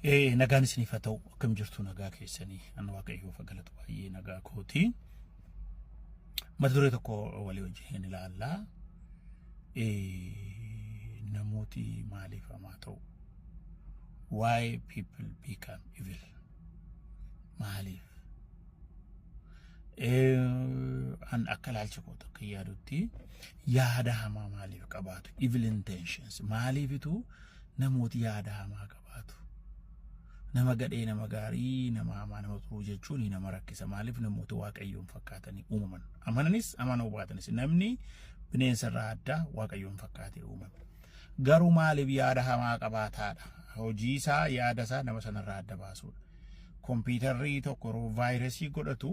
Nagaan isiniif haa ta'u. Akkam jirtu? Nagaa keessanii? An Waaqayyoof galatu, baay'ee nagaa kooti. Mata duree tokko walii wajjin ilaallaa. Namooti maaliif hamaa ta'u? Why people become evil? Maaliif? An akka ilaalcha kootti, akka yaadutti, yaada hamaa maaliif qabaatu? Evil intentions. Maaliifitu namooti yaada hamaa qabaatu? Nama gadhee, nama gaarii, nama hamaa, nama xuruu jechuun nama rakkisa. Maaliif? Namoota Waaqayyoon fakkaatanii uumaman. Amananis amanuu baatanis, namni bineensa irraa addaa, Waaqayyoon fakkaatee uumame. Garuu maaliif yaada hamaa qabaataadha? Hojii isaa, yaada isaa nama sanarraa adda baasuudha. Kompiitarri tokko yeroo vaayirasii godhatu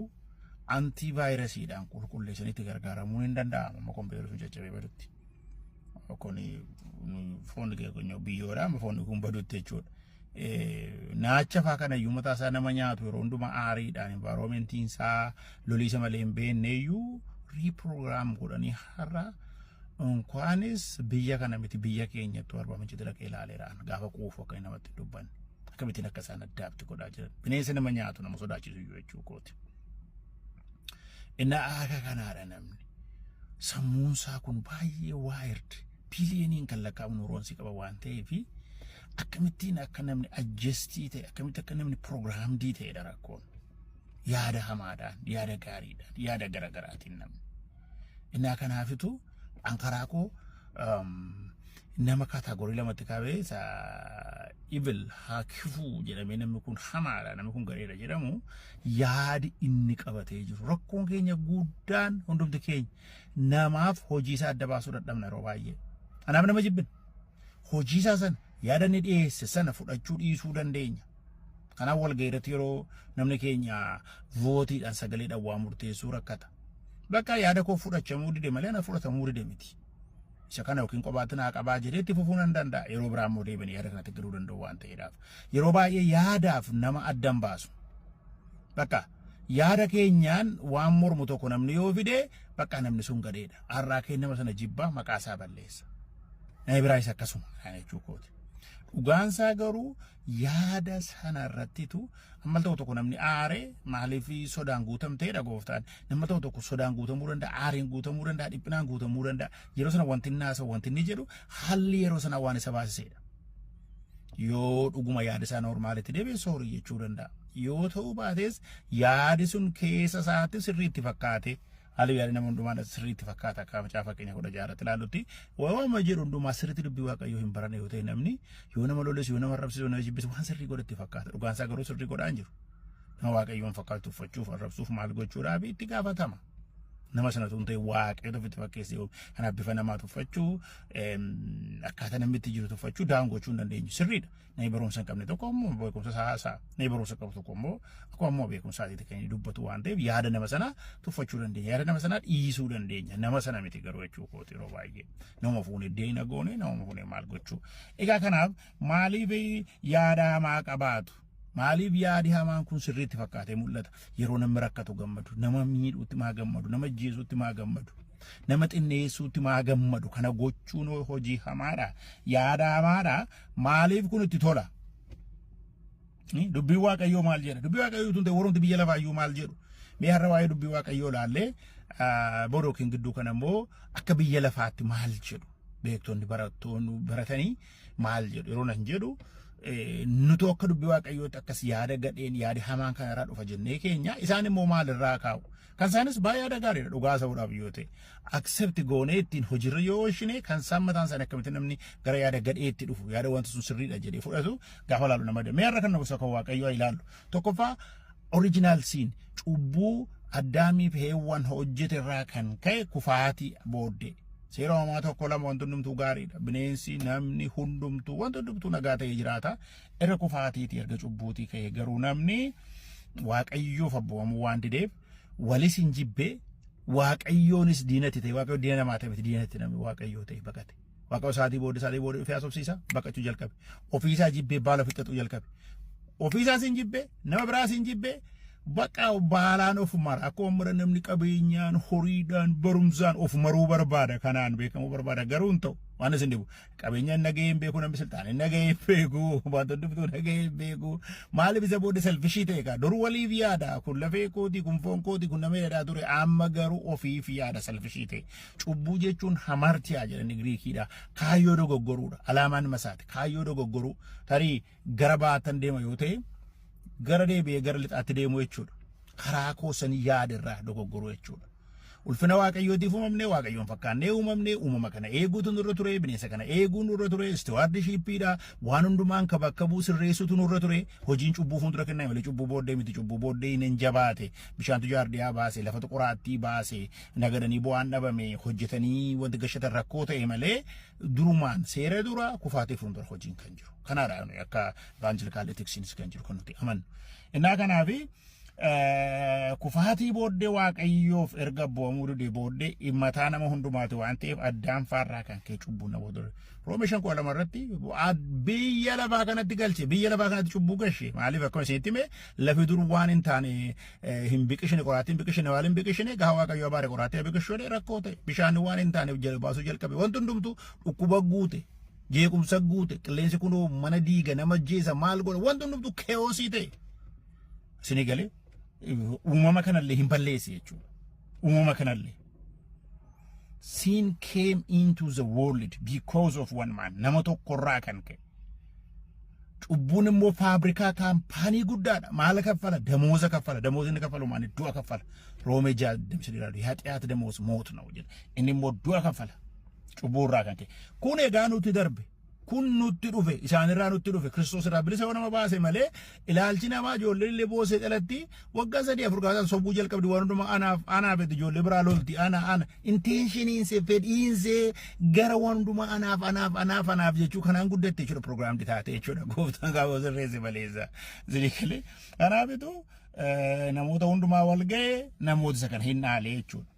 antii vaayirasiidhaan qulqulleessanitti gargaaramuun hin danda'amu. Amma kompiitarri sun caccabee badutti. Kun foon keenya biyyoodha, amma foonni kun badutti jechuudha. Naacha faa kana iyyuu mataa isaa nama nyaatu, yeroo hundumaa aariidhaan environmentiin isaa loliisa malee hin beekne iyyuu reprogram godhanii, har'a unkaanis biyya kana miti, biyya keenyatti Arbaa Mincitti dhaqee ilaaleeraan gaafa quufu akka namatti dubbanne, akkamittiin akka isaan adapt godhaa jiran, bineensa nama nyaatu nama sodaachisu iyyuu jechuu kooti. Inni akka kanaadha. Namni sammuunsaa kun baay'ee wired, biiliyooniin kan lakkaa'amu neuronsii qaba waan ta'eef, akkamittiin akka namni adjust ta'e, akkamitti akka namni programmed ta'edha rakkoon. Yaada hamaadhaan, yaada gaariidhaan, yaada garaagaraatiin namni. Inni kanaafitu an karaa koo nama category lamatti qabee, isa evil haa kifuu jedhamee, namni kun hamaadha, namni kun gareedha jedhamu, yaadi inni qabatee jiru. Rakkoon keenya guddaan, hundumti keenya namaaf hojii isaa adda baasuu dadhabna yeroo baay'ee. Anaaf nama jibbin hojii isaa sana, yaada inni dhiyeesse sana fudhachuu dhiisuu dandeenya. Kanaaf walgahii yeroo namni keenya voteiidhaan, sagaleedhaan waa murteessuu rakkata. Bakka yaada koo fudhachamuu dide malee ana fudhatamuu dide miti. Isa kana yookiin qobaatti naa qabaa jedhee itti fufuu nan danda'a. Yeroo biraa immoo deebiin yaada kanatti galuu danda'u waan ta'eedhaaf. Yeroo baay'ee yaadaaf nama addan baasu. Bakka yaada keenyaan waan mormu tokko namni yoo fide, bakka namni sun gadheedha. Har'aa kee nama sana jibbaa, maqaa isaa balleessa. Namni biraayis akkasuma kana jechuu kooti. Dhugaansaa garuu yaada sana irrattitu amma tokko tokko namni aaree maaliif sodaan guutamteedha gooftaan. Nama tokko tokko sodaan guutamuu danda'a, aariin guutamuu danda'a, dhiphinaan guutamuu danda'a. Yeroo sana wanti inni haasa'u, wanti inni jedhu, haalli yeroo sana waan isa baasisedha. Yoo dhuguma yaada isaa normalitti deebi'e, sorry jechuu danda'a. Yoo ta'uu baates, yaadi sun keessa isaatti sirriitti fakkaate, haalli yaadi nama hundumaa sirriitti fakkaata. Akka Macaafa keenya 16rratti ilaallutti, waama jedhu hundumaa sirriitti dubbii Waaqayyoo hin baranne yoo ta'e, namni yoo nama loles, yoo nama arrabsisu, yoo nama jibbisu, waan sirrii godhatti fakkaata. Dhugaan isaa garuu sirrii godhaa hin jiru. Nama Waaqayyoon fakkaatu uffachuuf, arrabsuuf, maal gochuudhaaf itti gaafatama. Nama sana tun ta'e Waaqayyo ofitti fakkeessee uume. Kanaaf bifa namaa tuffachuu, akkaataa namni itti jiru tuffachuu, daan gochuu hin dandeenyu. Sirriidha. Namni barumsa hin qabne tokko immoo beekumsa isaa haasa'a. Namni barumsa qabu tokko immoo akkuma immoo beekumsa isaatiitti kan inni dubbatu waan ta'eef, yaada nama sanaa tuffachuu dandeenya. Yaada nama sanaa dhiisuu dandeenya. Nama sana miti garuu jechuu kooti yeroo baay'ee. Nama fuunee deena goone, nama fuunee maal gochuu. Egaa kanaaf maaliif yaada hamaa qabaatu? Maaliif yaadi hamaan kun sirriitti fakkaatee mul'ata? Yeroo namni rakkatu gammadu, nama miidhuutti maa gammadu, nama ajjeesuutti maa gammadu, nama xinneessuutti maa gammadu? Kana gochuun hojii hamaadha. Yaada hamaadha. Maaliif kun itti tola? Dubbiin Waaqayyoo maal jedha? Dubbii Waaqayyoo tun ta'e, warrumti biyya lafaayyuu maal jedhu? Mee har'a waa'ee dubbii Waaqayyoo ilaallee, boru yookiin gidduu kana immoo akka biyya lafaatti maal jedhu? Beektonni, barattoonni baratanii maal jedhu? Yeroo nan jedhu, nuti akka dubbii Waaqayyootti akkas yaada gadheen, yaada hamaan kana irraa dhufa jennee keenya, isaan immoo maal irraa kaa'u? Kan isaanis baay'ee yaada gaariidha dhugaa ta'uudhaaf yoo ta'e. Accept goonee ittiin hojiirra yoo oolchine, kan isaan mataan isaanii akkamitti namni gara yaada gadheetti dhufu, yaada wanta sun sirriidha jedhee fudhatu gaafa ilaalu nama mee har'a kan gosa kan Waaqayyoo ilaallu. Tokkoffaa, original sin, cubbuu Addaamiif Heewwan hojjete irraa kan ka'e kufaatii booddee. Seera Uumamaa 1:2 wanti hundumtuu gaariidha. Bineensi, namni hundumtuu, wanti hundumtuu nagaa ta'ee jiraata. Erga kufaatiitii, erga cubbuutii ka'e garuu namni Waaqayyoof abboomamuu waan dideef, walis hin jibbee, Waaqayyoonis diinatti ta'e. Waaqayyo diina namaa ta'e miti, diinatti namni Waaqayyoo ta'e baqate. Waaqayyo sa'aatii booda dhufee haasofsiisa, baqachuu jalqabe. Ofiisaa jibbee baala fixatuu jalqabe. Ofiisaas hin jibbee, nama biraas hin jibbee. Bakka baalaan of mara. Akkuma mara namni qabeenyaan, horiidhaan, barumsaan of maruu barbaada. Kanaan beekamuu barbaada. Garuu hin ta'u. Waan isin dhibu. Qabeenyaan nagahee hin beeku, namni silxaan nagahee hin beeku, wantoonni dhuftuu nagahee hin beeku. Maaliif isa booda selfish ta'e kaa? Dur waliif yaada. Kun lafee kooti, kun foon kooti, kun nama jedhaa ture. Amma garuu ofiif yaada, selfish ta'e. Cubbuu jechuun hamartiyaa jedhani Giriikiidha. Kaayyoo dogoggoruudha. Alaamaan masaati. Kaayyoo dogoggoruu. Tarii gara baatan deema yoo ta'e, gara deebi'ee gara lixaatti deemu jechuudha. Karaa koo sanii yaada irraa dogoggoruu jechuudha. Ulfina Waaqayyootiif uumamne, Waaqayyoon fakkaannee uumamne, uumama kana eeguutu nurra ture, bineensa kana eeguu nurra ture, stewardshipiidha, waan hundumaan ka bakka bu'u sirreessuutu nurra ture. Hojiin cubbuu fuuldura kenname malee cubbuu booddee miti. Cubbuu booddee hin jabaate, bishaantu jaardiyaa baase, lafatu qoraattii baase, nagadanii bu'aan dhabame, hojjetanii wanti gashatan rakkoo ta'e malee durumaan seera dura kufaatii fuuldura hojiin kan jiru. Kanaadha akka evangelical ethicsiinis kan jiru kan nuti amannu. Innaa kanaafi kufaatii booddee Waaqayyoof erga bu'amuu dide booddee mataa nama hundumaati waan ta'eef Addaan faarraa kan ka'e cubbuu namoota ture. Roome 5:12 irratti biyya lafaa kanatti galche, biyya lafaa kanatti cubbuu galche. Maaliif? Akkuma isinitti hime, lafi dur waan hin taane hin biqishine, qoraattii hin biqishine, waan hin biqishine gaha Waaqayyo abaare qoraattii biqishuu rakkoo ta'e. Bishaan waan hin taane jala baasuu jalqabe. Wanti hundumtuu dhukkuba guute, jeequmsa guute. Qilleensi kunoo mana diiga, nama jeesa, maal godha, wanti hundumtuu chaos ta'e. Isinii galee? Uumama kanallee hin balleessi jechuudha. Uumama kanallee. Sin came into the world because of one man. Nama tokkorraa kan ka'e. Cubbuun immoo faabrikaa, kaampaanii guddaadha. Maal kaffala? Damooza kaffala. Damooza inni kaffalu maali? Du'a kaffala. Roomee 6:23 የኃጢአት ደመወዝ ሞት ነው jedha. Inni immoo du'a kaffala. Cubbuurraa kan ka'e. Kun egaa nutti darbe. Kun nutti dhufe, isaanirraa nutti dhufe. Kiristoos irraa bilisa nama baase malee ilaalchi namaa ijoollee illee boosee dhalatti waggaa 3 4 gaafa sobuu jalqabdi, waan hundumaa anaaf anaaf itti ijoollee biraa lolti. Ana ana intentioniinsee, fedhiinsee gara waan hundumaa anaaf anaaf anaaf anaaf jechuu kanaan guddatte jechuudha, programmed taate jechuudha. Gooftaan gaafa sirreesse maleessa zirikalee kanaafitu namoota hundumaa wal ga'e, namoota isa kana hin dhaale jechuudha.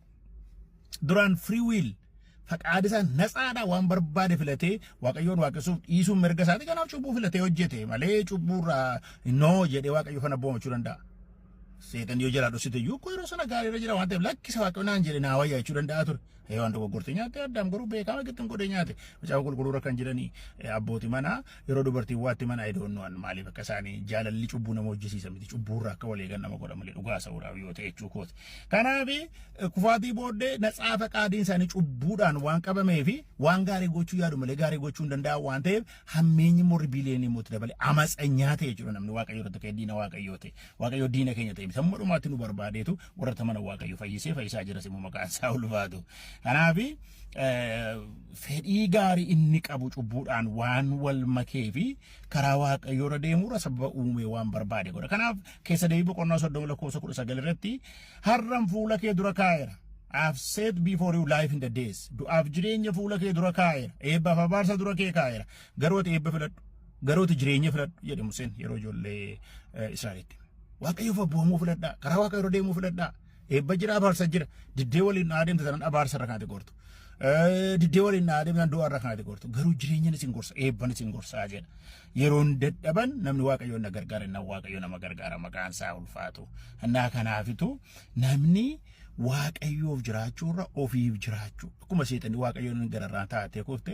Duraan free will, faqaadi isaa natsaadha, waan barbaade filatee Waaqayyoon waaqessuuf dhiisuun mirga isaati. Kanaaf cubbuu filatee hojjete malee cubbuurraa noo jedhee Waaqayyo kana boomachuu danda'a. Seexan yoo jalaa dhoksite iyyuu yeroo sana gaariirra jira waan ta'eef, lakkisa, Waaqayyo naan jedhe naa wayyaa jechuu danda'a ture. Waan dogoggorte nyaatte. Addaam garuu beekama gittin godhee nyaate. Macaafa Qulqulluurra kan jiranii abbootii manaa yeroo dubartiin waatti mana idoonnuwan maaliif akka isaanii jaalalli cubbuu nama hojjisiisa miti, cubbuurra akka walii eegan nama godha malee, dhugaa sa'uudhaaf yoo ta'e jechuu kooti. Kanaaf kufaatii booddee natsaa faqaadiin isaanii cubbuudhaan waan qabamee fi waan gaarii gochuu yaadu malee gaarii gochuu hin danda'an waan ta'eef, hammeenyi immoo rebellion immoo itti dabale amatsanyaa ta'e jechuudha. Namni Waaqayyo irratti ka'e diina Waaqayyoo ta'e. Waaqayyo diina keenya ta'e hamma dhumaatti nu barbaadeetu warra mana Waaqayyo fayyisee fayyisaa jiras immoo maqaan isaa ulfaatu. Kanaaf fedhii gaarii inni qabu cubbuudhaan waan wal makee fi karaa Waaqayyoo irra deemuurra sababa uumee waan barbaade godha. Kanaaf Keessa Deebii boqonnaa 30 lakkoofsa 19 irratti har'an fuula kee dura kaa'eera. I have set before you life and the death. Du'aaf jireenya fuula kee dura kaa'eera. Eebbaaf abaarsa dura kee kaa'eera. Garuu ati eebba filadhu. Garuu ati jireenya filadhu jedhe Museen yeroo ijoollee Israa'elitti. Waaqayyoof abboomuu filadhaa. Karaa Waaqayyoo irra deemuu filadhaa. Eebba jira, abaarsa jira. Diddee waliin adeemte tanan abaarsa irra kanatti gortu. Diddee waliin adeemtan du'a irra kanatti gortu. Garuu jireenyan isin gorsa, eebban isin gorsaa jedha. Yeroon dadhaban namni Waaqayyoon na gargaara, na Waaqayyo nama gargaara, maqaan isaa ulfaatu. Innaa kanaafitu namni Waaqayyoof jiraachuurra ofiif jiraachuu. Akkuma seexanni Waaqayyoon gararraa taatee kufte,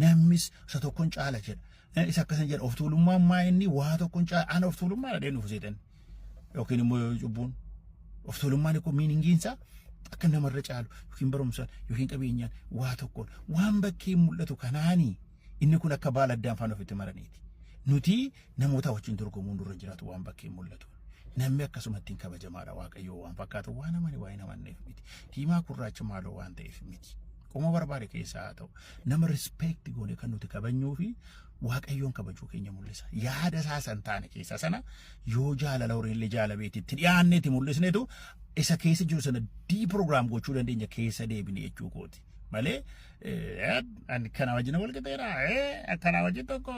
namnis isa tokkoon caala jedha. Isa akkasuma jedha, of tuulummaan maa inni waa tokkoon caala, ana of tuulummaa dhadheen dhufu seexanni. Yookiin immoo cubbuun. Of tuulummaan kun meaningiinsaa akka namarra caalu yookiin barumsaan yookiin qabeenyaan waa tokkoon waan bakkee mul'atu kanaanii inni kun akka baala addaan faana ofitti maraniiti. Nuti namoota wajjin dorgomuun dura jiraatu waan bakkee mul'atu. Namni akkasumatti hin kabajamaadha, Waaqayyoo waan fakkaatu waan amane waa hin amanneef miti. Diimaa gurraacha maaloo waan ta'eef miti. Qoma barbaade keessaa haa ta'u. Nama respect goone kan nuti kabajnuu fi Waaqayyoon kabajuu keenya mul'isa. Yaada isaa san taane keessaa sana yoo jaalala horiillee jaalabeetti itti dhiyaanneeti mul'isneetu isa keessa jiru sana deprogram gochuu dandeenya, keessa deebine jechuu kooti. Malee ani kana wajjin wal qixeera, kana wajjin tokko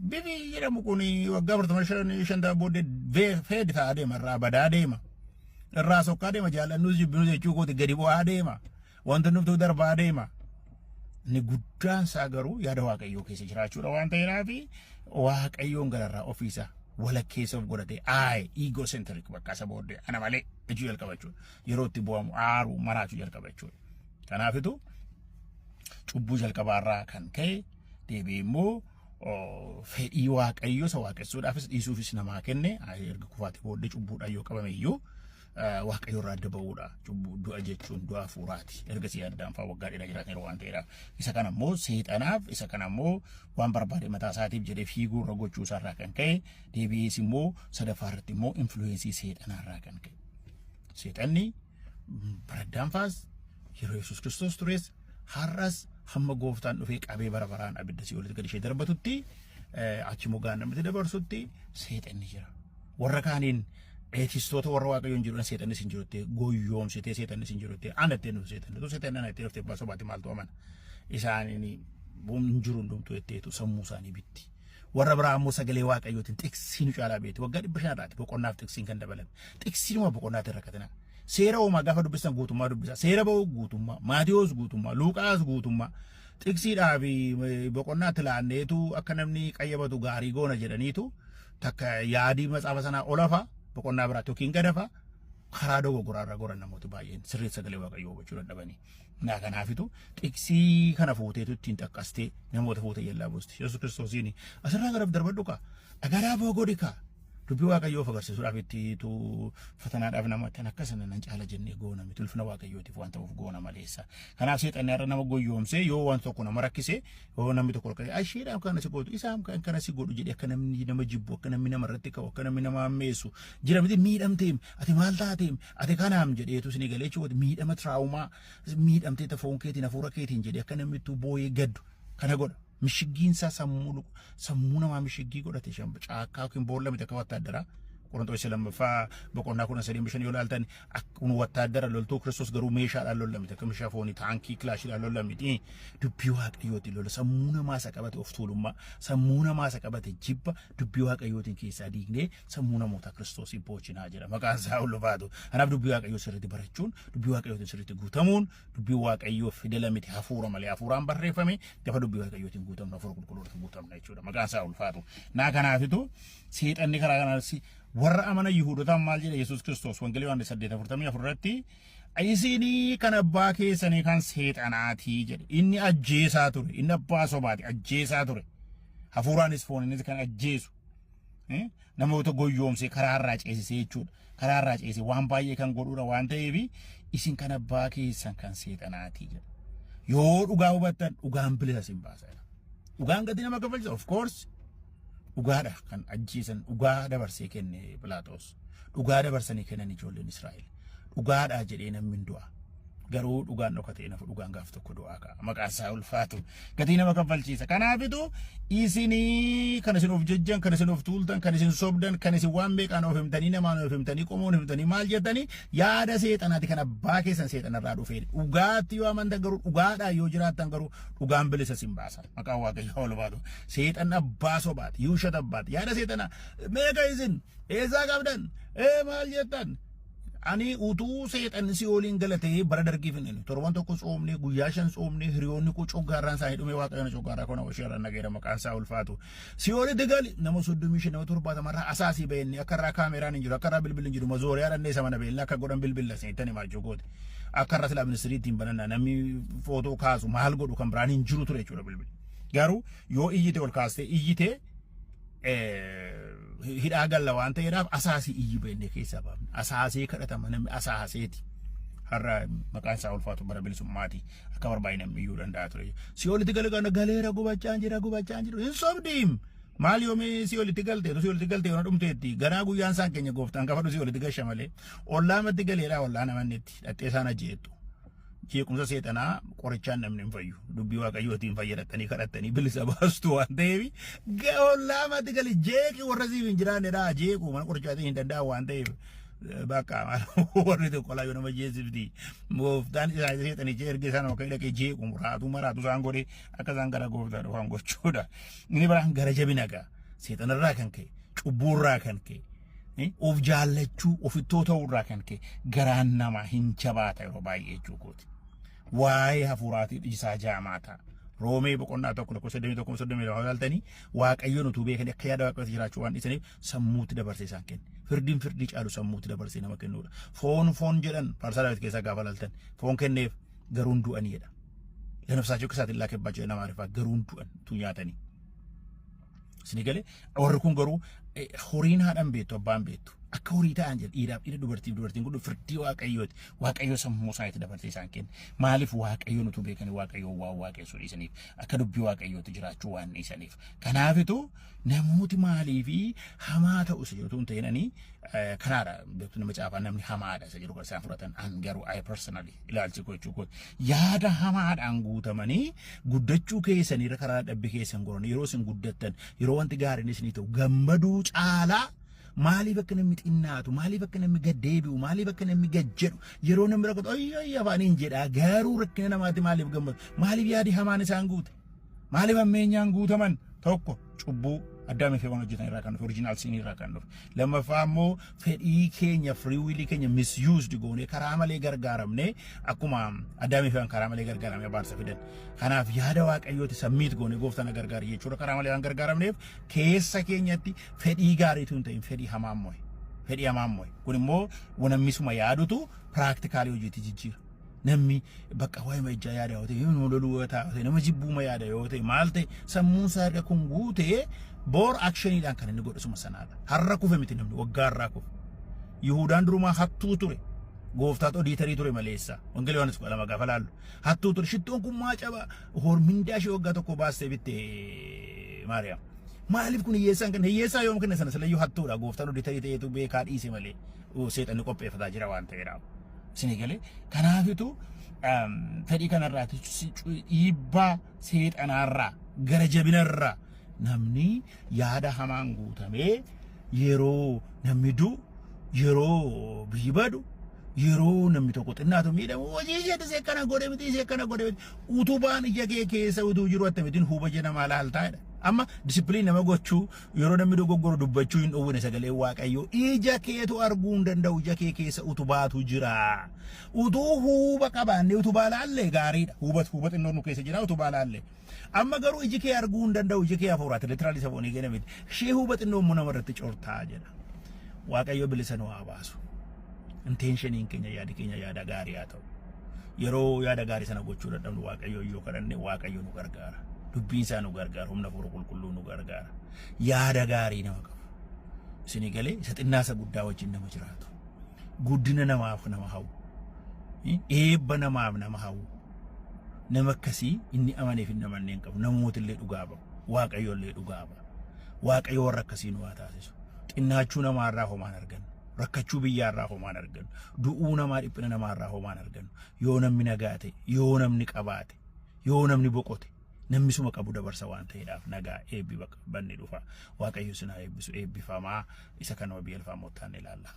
bifi jedhamu kun waggaa 45 booddee fade ta'aa deema, irraa badaa deema. Irraa sokkaa deema, jaallannus jibbinus jechuu kooti, gadi bu'aa deema. Wanta nuftuu darbaa deema. Inni guddaan isaa garuu yaada Waaqayyoo keessa jiraachuudha waan ta'eedhaaf Waaqayyoon gararraa ofiisa. Walakkeessa of godhatee I egocentric bakka isa booddee ana malee jechuu jalqaba jechuudha. Yeroo itti bu'amu aaruu maraachuu jalqaba jechuudha. Kanaafitu cubbuu jalqabaarraa kan ka'e deebi'ee immoo fedhii Waaqayyoo isa waaqessuudhaafis dhiisuufis namaa kenne. Erga kufaatii booddee cubbuudhaan yoo qabame iyyuu Waaqayyo irraa adda ba'uudha. Cubbuu du'a jechuun du'a hafuuraati. Ergasii addaan fa'aa waggaa dheeraa jiraataniiru waan ta'eedhaaf. Isa kana immoo seexanaaf, isa kana immoo waan barbaade mataa isaatiif jedhee fiiguu irra gochuu isaarraa kan ka'e, deebi'ees immoo sadaffaa irratti immoo influence seexanaarraa kan ka'e. Seexanni bara addaanfaas, yeroo Yesuus Kiristoos tures, har'as hamma gooftaan dhufee qabee bara baraan abidda si'oolitti gad ishee darbatutti, achi immoo gaannamatti dabarsutti seexanni jira. Warra kaaniin atheistoota, warra Waaqayyoon jiru, seexannis hin jiru jettee goyyoomsitee, seexannis hin jiru jettee ana ittiin dhufu, seexanni tu seexanni ana ittiin dhuftee sobaatti maaltu amana. Isaaniin hin jiru hundumtuu jetteetu sammuu isaanii bitti. Warra biraa immoo sagalee Waaqayyootiin xiqsii nu caalaa beekti. Waggaa 500 irraati boqonnaaf xiqsiin kan dabalame. Xiqsiinuma boqonnaatti rakkatina. Seera Uumaa gaafa dubbistan guutummaa dubbisa. Seera Ba'uu guutummaa, Maatiyoos guutummaa, Luuqaas guutummaa. Xiqsiidhaa fi boqonnaatti laanneetu akka namni qayyabatu gaarii goona jedhaniitu takka yaadii matsaafa sanaa olafa boqonnaa biraatti yookiin gadafa karaa dogoggoraa irra goran namooti baay'een sirriitti sagalee Waaqayyoo hubachuu dadhabanii. Naa kanaafitu xiqsii kana fuuteetu ittiin xaqqastee namoota fuutee yallaa buusti. Yesuus Kiristoosiin asirraa gara darbadhu kaa, dhagaa daaboo godhi kaa, dubbii Waaqayyoo of agarsiisuudhaaf ittiitu fatanaadhaaf nama tan akka sana nan caala jennee goona miti, ulfina Waaqayyootiif waan ta'uuf goona maleessa. Kanaaf seexanni har'a nama goyyoomsee yoo waan tokko nama rakkise, yoo namni tokko rakkise, asheedhaaf kana si gootu, isaaf kan kana si godhu jedhee akka namni nama jibbu, akka namni nama irratti ka'u, akka namni nama hammeessu jira miti. Miidhamteem, ati maal taateem, ati kanaam jedheetu isin galee jechuudha. Miidhama trauma miidhamtee foon keetiin hafuura keetiin jedhee akka namni ittuu boo'ee gaddu kana godha. Mishiggiinsaa sammuu namaa mishiggii godhate caakkaa yookiin boolla miti akka wattaaddaraa. Qorontoos lammaffaa boqonnaa 13 5 yoo ilaaltan, akkuma wattaaddara loltuu Kiristoos garuu meeshaadhaan lolla miti, akka meeshaa foonii taankii kilaashiidhaan lolla miti, dubbii Waaqayyootiin lola. Sammuu namaa isa qabate of tuulummaa, sammuu namaa isa qabate jibba dubbii Waaqayyootiin keessaa diignee sammuu namoota Kiristoosii boochinaa jedha. Maqaan isaa ulfaatu. Kanaaf dubbii Waaqayyoo sirriitti barachuun, dubbii Waaqayyootiin sirriitti guutamuun, dubbii Waaqayyoo fidela miti, hafuura malee, hafuuraan barreeffame. Gaafa dubbii Waaqayyootiin guutamnu hafuura qulqulluutiin guutamna jechuudha. Maqaan isaa ulfaatu. Naa kanaafitu seexanni karaa kanaan warra amana Yihuudotaan maal jedhe Yesuus Kiristoos? Wangeelii Yohaannis 8:44 irratti, "Isinii kan abbaa keessanii kan seexanaatii" jedhe. Inni ajjeesaa ture. Inni abbaa sobaati, ajjeesaa ture. Hafuuraanis fooninis kan ajjeesu. Namoota goyyoomsee karaa irraa ceesisee jechuudha. Karaa irraa ceesisee waan baay'ee kan godhuudha waan ta'eef, isin kan abbaa keessan kan seexanaatii jedha. Yoo dhugaa hubattan dhugaan bilisa isin baasa. Dhugaan gatii nama kaffalchisa, of course. Dhugaadha kan ajjeesan, dhugaa dabarsee kenne Pilaaxoos. Dhugaa dabarsanii kennan ijoolleen Israa'el. Dhugaadha jedhee namni hin du'a. Garuu dhugaan dhokatee nafu, dhugaan gaaf tokko du'aa ka'a. Maqaan isaa ulfaatu. Gatii nama kaffalchiisa. Kanaafitu isinii kan isin of jejjan, kan isin of tuultan, kan isin sobdan, kan isin waan meeqaan of himtanii, namaan of himtanii, qomoon himtanii, maal jettanii, yaada seexanaati, kan abbaa keessan seexanarraa dhufee. Dhugaatti yoo amantan garuu, dhugaadhaan yoo jiraattan garuu, dhugaan bilisa isin baasa. Maqaan Waaqayyoo ulfaatu. Seexan abbaa sobaati. Yuushat abbaati. Yaada seexanaa meeqa isin eessaa qabdan? Ee, maal jettan? Ani utuu seexanni si'ooliin galatee bara dargiif hin inni torban tokko tsoomnee, guyyaa 5 tsoomnee, hiriyoonni koo coggaarraan isaanii dhumee, Waaqayyoon coggaarraa koo nama ishee irra nageera, maqaan isaa ulfaatu. Si'oolitti gali nama 35, nama 70rraa asaasii ba'eenni akka irraa kaameraan hin jiru, akka irraa bilbilli hin jiru, mazooriyaa dhannee isa mana beellaa akka godhan bilbilla isinittan himaa jechuu. Akka irra silaa ministirii ittiin banannaa namni footoo kaasu maal godhu kan biraan hin jiru ture jechuudha bilbilli. Garuu yoo iyyite, ol kaastee iyyite hidhaa galla waan ta'eedhaaf asaasii iyyi beennee keessaa baafne. Asaasee kadhatama namni asaaseeti. Har'a maqaan isaa ulfaatu, bara bilisummaati akka barbaade namni iyyuu danda'a ture. Si'oolitti gale kana galeera, gubachaa jira, gubachaa jiru hin sobdiim. Maal yoomii si'oolitti galte? Si'oolitti galte yoona dhumteetti ganaa guyyaan isaan keenya gooftaan kafadhu si'oolitti gasha malee ollaa matti galeedha, ollaa namannetti dhattee isaan ajjeettu. Jeequmsa seexanaa qorichaan namni hin fayyu. Dubbii Waaqayyootiin fayyadattanii kadhattanii bilisa baastu waan ta'eef, ollaa matti gali jeeqi, warra siif hin jiraannedha jeequ, mana qorichaatiin hin danda'an waan ta'eef. Bakka warri tokko laa yoo nama jeesifti, gooftaan isaa seexanicha erga isaan akka dhaqee jeequ raatuu maraatu isaan godhe akka isaan gara gooftaa dhufan gochuudha. Inni biraan gara jabina gaa seexanarraa kan ka'e, cubbuurraa kan ka'e, of jaallachuu, ofittoo ta'uurraa kan ka'e garaan namaa hin jabaata yeroo baay'ee jechuu kooti. Waa'ee hafuuraatiin ijisaa jaamaa ta'a. Roomee boqonnaa 1 lakkoofsa 21 32 ilaaltanii, Waaqayyoon utuu beekanii akka yaada Waaqayyootti jiraachuu waan dhiisaniif sammuutti dabarsee isaan kenne. Firdiin firdii caalu sammuutti dabarsee nama kennuudha. Foon foon jedhan Faarsaa Daawit keessaa gaafa ilaaltan, foon kenneef garuu hin du'anii jedha. ለነፍሳቸው ክሳት ይላክባቸው nama Amaariffaa, garuu hin du'an utuu nyaatanii. Isinii galee? Warri kun garuu horiin haadhan beektu, abbaan beektu, akka horii ta'an jedha. Dhiiraaf dhiira, dubartiif dubartiin kun firdii Waaqayyooti. Waaqayyo sammuu isaaniitti dabarsee isaan kenne. Maaliif? Waaqayyoon utuu beekanii Waaqayyoon waan waaqessuu dhiisaniif, akka dubbii Waaqayyootti jiraachuu waan dhiisaniif. Kanaafitu namooti maaliifi hamaa ta'u isa jedhutu hin ta'inanii kanaadha. Beektu, nama caafaa namni hamaadha isa jedhu kan isaan fudhatan. An garuu, I personally, ilaalchi koo jechuu kooti, yaada hamaadhaan guutamanii guddachuu keessanii irra karaa dhabbii keessan goran. Yeroo isin guddattan, yeroo wanti gaariin isinii ta'u gammaduu caalaa, maaliif akka namni xinnaatu, maaliif akka namni gad deebi'u, maaliif akka namni gad jedhu, yeroo namni rakkatu ayyi afaaniin jedha, garuu rakkina namaatti maaliif gammadu? Maaliif yaadi hamaan isaan guute? Maaliif hammeenyaan guutaman? Tokko, cubbuu Addaamii fi waan hojjetan irraa kan dhufe, original sin irraa kan dhufe. Lammaffaa immoo fedhii keenya, free will keenya misused goonee, karaa malee gargaaramne, akkuma Addaamii fi karaa malee gargaaramne abaarsa fidan. Kanaaf yaada Waaqayyooti submit goone gooftaan gargaari jechuudha. Karaa malee waan gargaaramneef keessa keenyatti fedhii gaariitu hin ta'in fedhii hamaan mo'e. Fedhii hamaan mo'e. Kun immoo namni yaadutu practically hojiitti jijjiira. Namni bakka waa'ee ijaa yaada yoo ta'e, nama loluu yoo ta'e, nama jibbuuma yaada yoo ta'e, maal ta'e, sammuun isaa erga kun guutee boor actioniidhaan kan inni godhu suma sanaadha. Har'a kufe miti namni, waggaa irraa kufe. Yihudaan durumaa hattuu ture. Gooftaatu auditor ture maleessa. Wangeela Yohaannis 12 gaafa laallu. Hattuu ture. Shittoon kun maa caba? Mindaa ishee waggaa tokko baastee bitte Maariyaam. Maaliif kun hiyyeessaan kan hiyyeessaa yoom kenne sana silayyuu hattuudha. Gooftaan auditor ta'eetu beekaa dhiise malee seexanni qopheeffataa jira waan ta'eedhaaf. Isinii galee? Kanaafitu fedhii kanarraati, dhiibbaa seexanaarraa, gara jabinarraa namni yaada hamaan guutamee yeroo namni du'u, yeroo biyyi badu, yeroo namni tokko xinnaatu miidhamu, hojii isheetti isee akkana godhe miti, isee akkana godhe miti, utubaan ija kee keessa utuu jiru akkamittiin huba namaa laaltaa jedha. Amma discipline nama gochuu, yeroo namni dogoggoru dubbachuu hin dhowwine sagalee Waaqayyoo. Ija keetu arguu hin danda'u, ija kee keessa utubaatu jira. Utuu huuba qabaannee utubaa laallee gaariidha. Huuba huuba xinnoon nu keessa jira, utubaa laallee. Amma garuu iji kee arguu hin danda'u, iji kee hafuuraati, literally isa foonii kenna miti. Ishee huuba xinnoo immoo nama irratti cortaa jedha. Waaqayyo bilisa nu haa baasu. Intentioniin keenya, yaadi keenya yaada gaarii haa ta'u. Yeroo yaada gaarii sana gochuu dadhabnu Waaqayyo yoo kadhanne Waaqayyo nu gargaara. Dubbiin isaa nu gargaara, humna Hafuura Qulqulluu nu gargaara. Yaada gaarii nama qabu. Isinii galee? Isa xinnaa isa guddaa wajjin nama jiraatu. Guddina namaaf nama hawwu. Eebba namaaf nama hawwu. Nama akkasii inni amaneef hin amannee hin qabu. Namoota illee dhugaa bahu. Waaqayyo illee dhugaa bahu. Waaqayyo warra akkasii nu haa taasisu. Xinnaachuu namaarraa homaan argannu. Rakkachuu biyyaarraa homaan argannu. Du'uu namaa, dhiphina namaarraa homaan argannu. Yoo namni nagaa ta'e, yoo namni qabaate, yoo namni boqote, namni suma qabu dabarsa waan ta'eedhaaf nagaa eebbi bakka banni dhufa. Waaqayyo isin haa eebbisu, eebbifamaa. Isa kanuma biyya lafaa moottaan ilaalla.